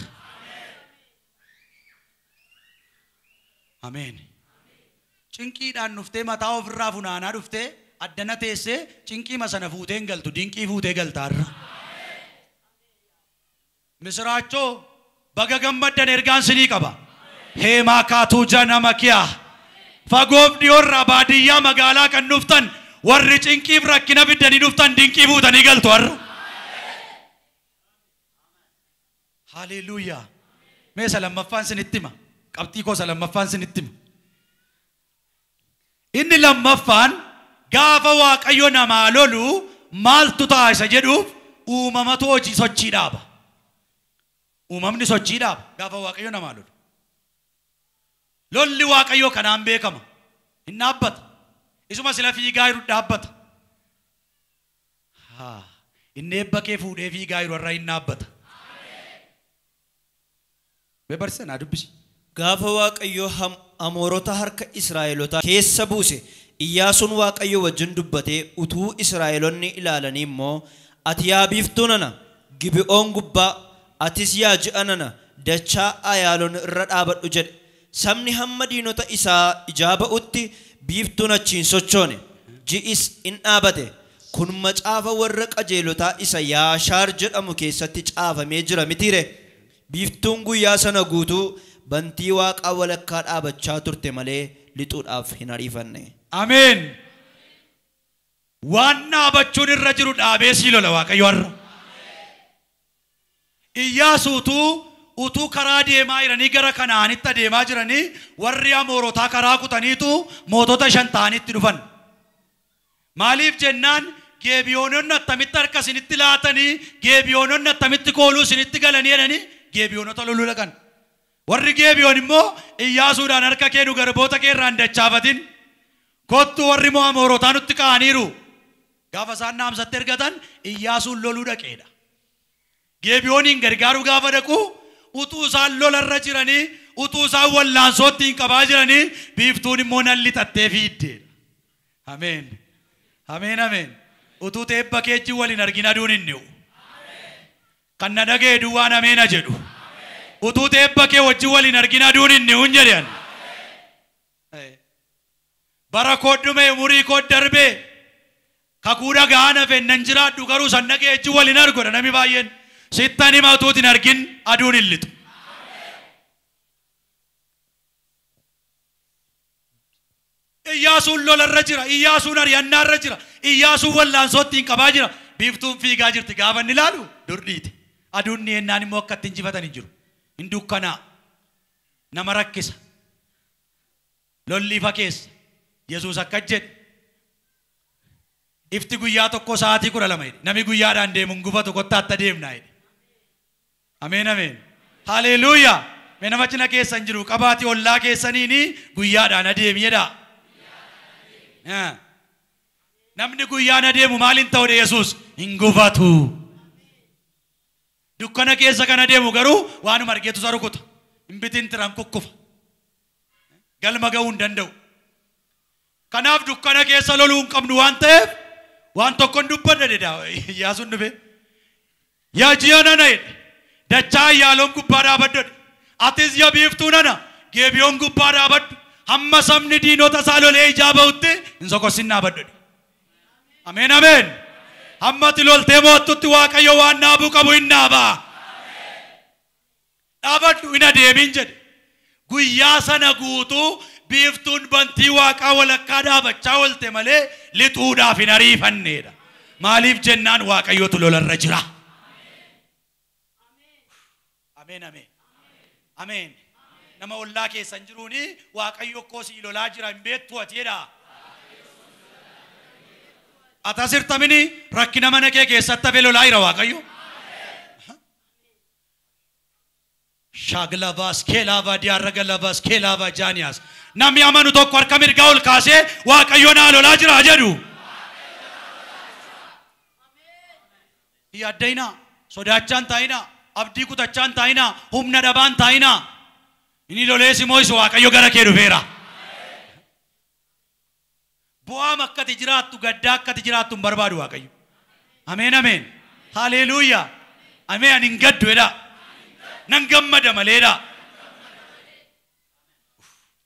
Ameen. Cinqiidhaan dhuftee mataa ofirraa funaanaa dhuftee addana teessee cinqiima sana fuutee hin galtu dinqii fuutee galta har'a. Misiraachoo baga gammaddan ergaan sinii qaba. Heemaa kaatuu janama kiyaa. Fagoof dhiyoorraa baadiyyaa magaalaa kan dhuftan warri cinqiif rakkina fiddanii dhuftan dinqii fuutanii galtu har'a. Haleluuyaa. Mee isa lammaffaan sinitti hima. Qabxii koo isa lammaffaan sinitti hima. Inni lammaffaan gaafa Waaqayyo namaa lolu maaltu ta'a isa jedhuuf uumamatu hojii sochii dhaaba. Uumamni sochii dhaaba gaafa Waaqayyo namaa lolu. Lolli Waaqayyoo kanaan beekama. Hin dhaabbata. Isuma sila fiigaa jiru dhaabbata. Inni eebba kee fuudhee fiigaa jiru irraa hin dhaabbata. Mee barsiisa naa dubbisi. Gaafa Waaqayyo Amoorota harka Israa'elotaa keessa buuse Iyyaasuun Waaqayyo wajjin dubbatee utuu Israa'elonni ilaalanii immoo ati yaa biiftuu nana Gibe'oon gubbaa atis yaa ji'a nana dachaa Ayaaloon irra dhaabadhu jedhe. Sabni hamma diinota isaa ijaa ba'utti biiftuun achiin sochoone ji'is in dhaabate. Kun macaafa warra qajeelotaa isa Yaashaar jedhamu keessatti caafamee jira mitiire. Biiftuun guyyaa sana guutuu bantii waaqaa walakkaa dhaabachaa turte malee lixuudhaaf hin ariifanne. Ameen. Waan dhaabachuun irra jiru dhaabee sii lola Waaqayyo har'a. Iyyaasuutu utuu karaa deemaa jiranii gara Kanaanitti adeemaa jiranii warri Amoorotaa karaa kutaniitu mootota 5 ta'anitti dhufan. Maaliif jennaan Geebiyoononni attamitti harka isinitti laatanii Geebiyoononni attamitti kooluu isinitti galanii jedhanii Geebiyoonota loluu dhaqan. Warri Geebiyoon immoo Iyyaasuudhaan harka kee nu garboota kee irraa hin dachaafatin. Kottu warri moo Amoorotaa nutti ka'aniiru. Gaafa isaan dhaamsatti ergatan Iyyaasuun loluu dhaqeedha. Geebiyooniin gargaaruu gaafa dhaqu utuu isaan lolarra jiranii utuu isaan wallaansootti hin qabaa jiranii biiftuun immoo nan lixattee fiiddeedha. Ameen. Ameen ameen. Utuu teebba keejji waliin argin aduun hin dhi'u. Kan na dhaga'e duwwaan ameena jedhu. Utuu teebba kee wajjin waliin argin aduun hin dhi'u hin jedhan. Bara koo dhume umurii koo darbee kakuu dhaga'aa nafe nan jiraadhu garuu san dhaga'e wajjin waliin argodha namni baay'een. Sittan hima utuutiin argin aduun hin lixu. Iyyaasuun lolarra jira, Iyyaasuun ari'annaarra jira, Iyyaasuun wallaansootti hin qabaa jira. Biiftuun fiigaa jirti gaafa inni ilaalu dur dhiite. Aduun ni ennaan immoo akka ittiin injifatan hin jiru. Hin dukkanaa. Nama rakkisa. Lolli ifa keessa. Yesuus akka jedhe. Ifti guyyaa tokko sa'aatii 12 jedhe. Namni guyyaadhaan deemu hin gufatu kottaatti adeemnaa jedhe. Ameen ameen. Haleluuyaa. Mee nama cina keessan jiru qabaatii ollaa keessaniini guyyaadhaan adeemi jedhaa. Namni guyyaan adeemu maaliin ta'udha Yesuus? Hin gufatu. Dukkana keessa kan adeemu garuu waanuma argeetu isa rukuta. Hin bitin tiran kukkufa. Galma ga'uu hin danda'u. Kanaaf dukkana keessa loluu hin qabnu waan ta'eef waan tokko hin dubbadha jedha Iyyaasuun dhufe. Yaa ji'a nana jedhe. Dachaa Ayyaaloon gubbaa dhaabadhu jedhe. Atis yaa biiftuu nana Geebiyoon gubbaa dhaabadhu. Hamma sabni diinota isaa lolee ijaa ba'utti hin sokossin dhaabadhu jedhe. Ameen ameen. Hamma ati loltee mo'attutti Waaqayyo waan dhaabuu qabu hin dhaabaa. Dhaabadhu hin adeemin jedhe. Guyyaa sana guutuu biiftuun bantii waaqaa walakkaa dhaabachaa oolte malee lixuudhaaf hin ariifanneedha. Maaliif jennaan Waaqayyotu lolarra jira. Ameen ameen. Ameen. Nama ollaa keessan jiruuni Waaqayyo koo sii lolaa jira hin beektu ati jedhaa. Ati asirtamini rakkina mana kee keessatti hafe lolaa jira Waaqayyo. Shaglavas, Kelava, Diaragalavas, Kelava, Janias. Namni amanu tokko harka mirgaa ol kaasee Waaqayyo naa lolaa jira jedhu. Yaaddayinaa, sodaachaan taa'inaa, abdii kutachaan taa'inaa, humna dhabaan taa'inaa. Inni lolees immoo isa Waaqayyo gara kee dhufeera. Bu'aam akkati jiraattu, gaddaa akkati jiraattu hin barbaadu Waaqayyo. Ameen ameen. Haleluuyaa. Ameen ani hin gaddu jedhaa. Nan gammada maleedha.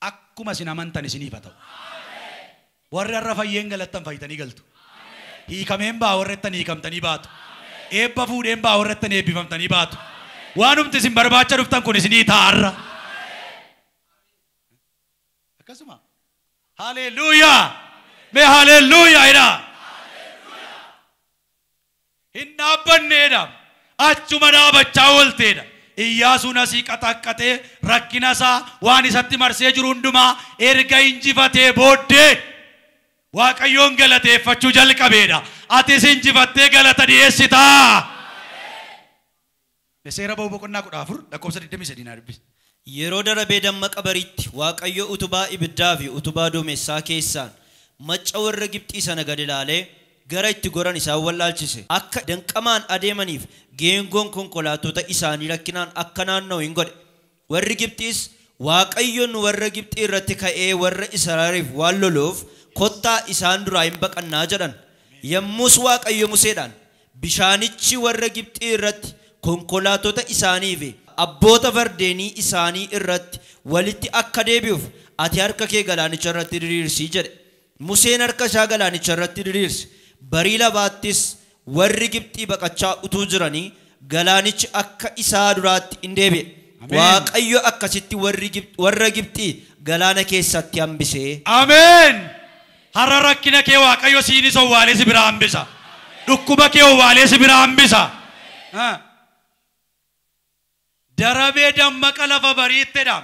Akkuma isin amantan isiniif haa ta'u. Warri har'a fayyeen galattan fayyitanii galtu. Hiikameen ba'a warri ittan hiikamtanii baatu. Eebba fuudheen ba'a warri ittan eebbifamtanii baatu. Waanumti isin barbaacha dhuftan kun isinii ta'a har'a. Akkasuma. Haleluuyaa. Mee haleluuyaa jedhaa. Hin dhaabbanneedha. Achuma dhaabachaa oolteedha. Iyyaasuun asii qaxaqqatee rakkina isaa waan isatti marsee jiru hundumaa erga injifatee booddee Waaqayyoon galateeffachuu jalqabeedha. Atis injifattee galata dhiyeessitaa. Seera ba'uu boqonnaa 14 lakkoofsa 23 naa dubbisi. Yeroo darabee dammaqa bariitti Waaqayyo utubaa ibiddaa fi utubaa duumessaa keessaan macca warra Gibxii sana gad ilaalee gara itti goran isaan wallaalchise. Akka danqamaan adeemaniif geengoon konkolaattota isaanii rakkinaan akka naanna'u hin godhe. Warri Gibxiis Waaqayyoon warra Gibxii irratti ka'ee warra Israa'eliif waan loluuf kottaa isaan duraa hin baqannaa jedhan. Yommus Waaqayyo Museedhaan bishaanichi warra Gibxii irratti konkolaattota isaanii fi abboota fardeenii isaanii irratti walitti akka deebi'uuf ati harka kee galaanicha irratti diriirsii jedhe. Museen harka isaa galaanicha irratti diriirse. Barii labaattis warri Gibxii baqachaa utuu jiranii galaanichi akka isaa duraatti hin deebi'e. Waaqayyo akkasitti warra Gibxii galaana keessatti hambisee. Ameen. Har'a rakkina kee Waaqayyo siinis owwaalee si biraa hambisa. Dhukkuba kee owwaalee si biraa hambisa. Darabee dammaqa lafa bariittedha.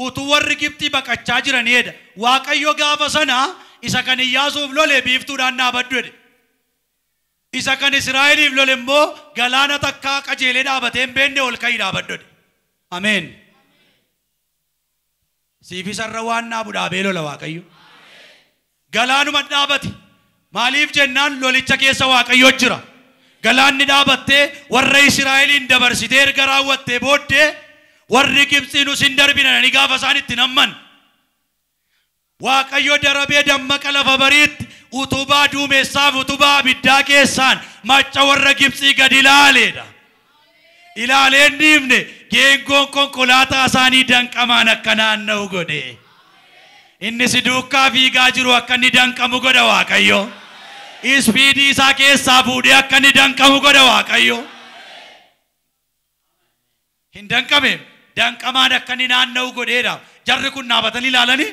Utuu warri Gibxii baqachaa jiraniidha. Waaqayyo gaafa sana isa kan Iyyaasuuf lole biiftuudhaan dhaabadhu jedhe. Isa kan Israa'eliif lole immoo galaana takkaa qajeelee dhaabatee hin beekne ol ka'ii dhaabadhu jedhe. Ameen. Siif isarra waan dhaabu dhaabee lola Waaqayyo. Galaanuma dhaabate. Maaliif jennaan lolicha keessa Waaqayyo jira. Galaanni dhaabattee warra Israa'eliin dabarsitee erga raawwattee booddee warri Gibxii nus hin darbinanii gaafa isaan itti namman. Waaqayyo darabee dammaqa lafa bariitti utubaa duumessaaf utubaa abiddaa keessaan macca warra Gibxii gad ilaaleedha. Ilaaleen dhiifne geengoon konkolaataa isaanii danqamaan akka naanna'u godhe. Inni si duukaa fiigaa jiru akka inni danqamu godha Waaqayyo. Ispiidii isaa keessaa fuudhee akka inni danqamu godha Waaqayyo. Hin danqame danqamaan akka inni naanna'u godheedha. Jarri kun dhaabatanii ilaalanii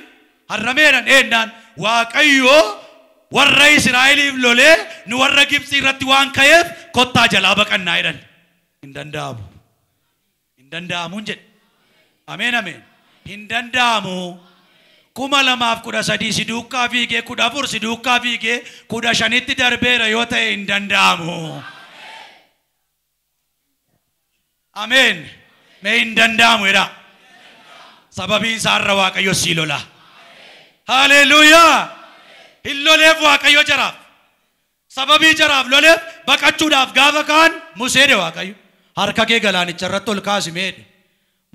harrameedhaan eennaan Waaqayyo warra Israa'eliif lolee nu warra Gibxii irratti waan ka'eef kottaa jalaa baqannaa jedhan. Hin danda'amu. Hin danda'amuun jedhe. Ameen ameen. Hin danda'amu. 2013 si duukaa fiigee 14 si duukaa fiigee 15tti darbeera yoo ta'e hin danda'amu. Ameen. Mee hin danda'amu jedha. Sababiin isaa har'a Waaqayyo sii lola. Haleluuyaa. Hin loleef Waaqayyo jaraaf. Sababii jaraaf loleef baqachuudhaaf gaafa kaan Museedhe Waaqayyo. Harka kee galaanicha irratti ol kaasi meedhe.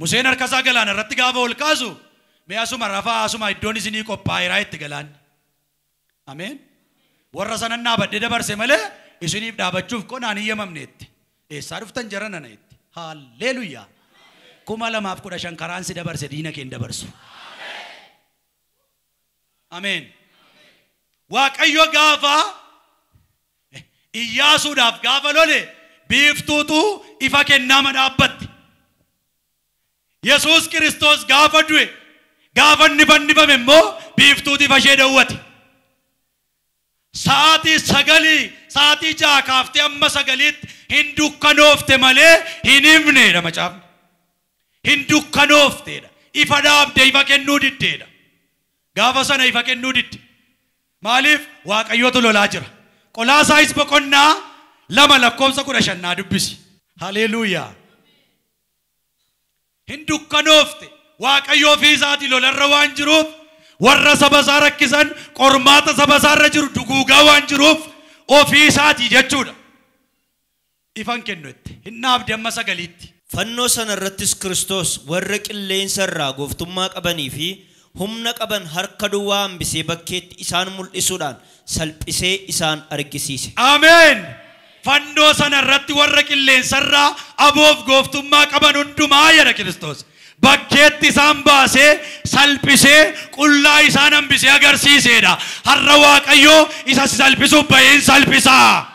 Museen harka isaa galaana irratti gaafa ol kaasu mee asuma rafaa asuma iddoon isinii qophaa'eeraa itti galaanni. Ameen. Warra sanan dhaabadhee dabarse malee isiniif dhaabachuuf qonaan hin yamamneetti. Eessaa dhuftan jara nana itti. Haleluuyaa. 2015 karaan si dabarse diina kee hin dabarsu. Ameen. Waaqayyo gaafa Iyyaasuudhaaf gaafa lole biiftuutu ifa kennaama dhaabbatti. Yesuus Kiristoos gaafa du'e gaafa inni fannifame immoo biiftuutu ifa ishee dhowwate. Sa'aatii 9 sa'aatii 6 kaaftee amma 9tti hin dukkanoofte malee hin himneedha macaafni. Hin dukkanoofteedha. Ifa dhaabde ifa kennuu diddeedha. Gaafa sana ifa kennuu didde. Maaliif Waaqayyotu lolaa jira. Qolaasaayis boqonnaa 2 lakkoofsa 15 naa dubbisi. Haleluuyaa. Hin dukkanoofte. Waaqayyo ofii isaatii lolarra waan jiruuf warra saba isaa rakkisan qormaata saba isaarra jiru duguugaa waan jiruuf ofii isaatii jechuudha. Ifan kennu itti. Hin dhaabde amma 9tti. Fannoo sana irrattis Kiristoos warra qilleensa irraa gooftummaa qabanii fi humna qaban harka duwwaa hambisee bakkeetti isaan mul'isuudhaan salphisee isaan argisiise. Ameen. Fannoo sana irratti warra qilleensa irraa aboof gooftummaa qaban hundumaa jedha Kiristoos. Bakkeetti isaan baasee salphisee qullaa isaan hambisee agarsiiseedha. Har'a Waaqayyo isa si salphisuuf baheen salphisaa.